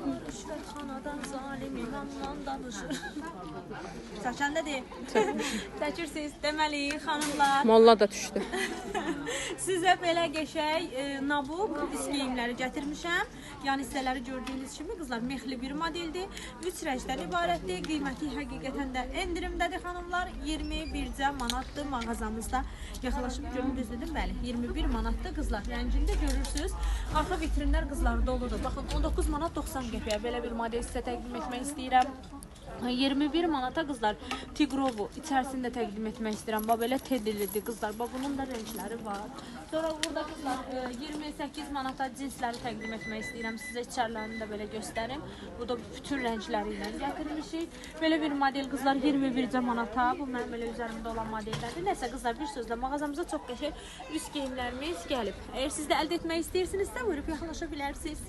Rüşvətxanadan zalim imamla danışır. Çəkəndədir. Çəkirsiniz. Deməli, xanımlar, Molla da düşdü. sizə belə qəşəng nabuk üst geyimləri gətirmişəm. Yəni hissələri gördüyünüz kimi qızlar mexli bir modeldir. 3 rəngdən ibarətdir. Qiyməti həqiqətən də endirimdədir xanımlar. 21 manatdır mağazamızda. Yaxınlaşıb görün, düz dedim? Bəli, 21 manatdır qızlar. Rəngini də görürsüz. Arxa vitrinlər qızlar doludur. Baxın 19 manat 90 qəpiyə belə bir model sizə təqdim etmək istəyirəm. 21 manata qızlar Tigrovu içərisində təqdim etmək istəyirəm. Bax belə tedilidir qızlar. Bax bunun da rəngləri var. Sonra burada qızlar 28 manata cinsləri təqdim etmək istəyirəm. Sizə içərilərini də belə göstərim. Bu da bütün rəngləri ilə gətirmişik. Belə bir model qızlar 21 manata. Bu mənim elə üzərimdə olan modellərdir. Nəsə qızlar bir sözlə mağazamıza çox qəşəng üst geyimlərimiz gəlib. Əgər siz də əldə etmək istəyirsinizsə buyurub yaxınlaşa bilərsiniz.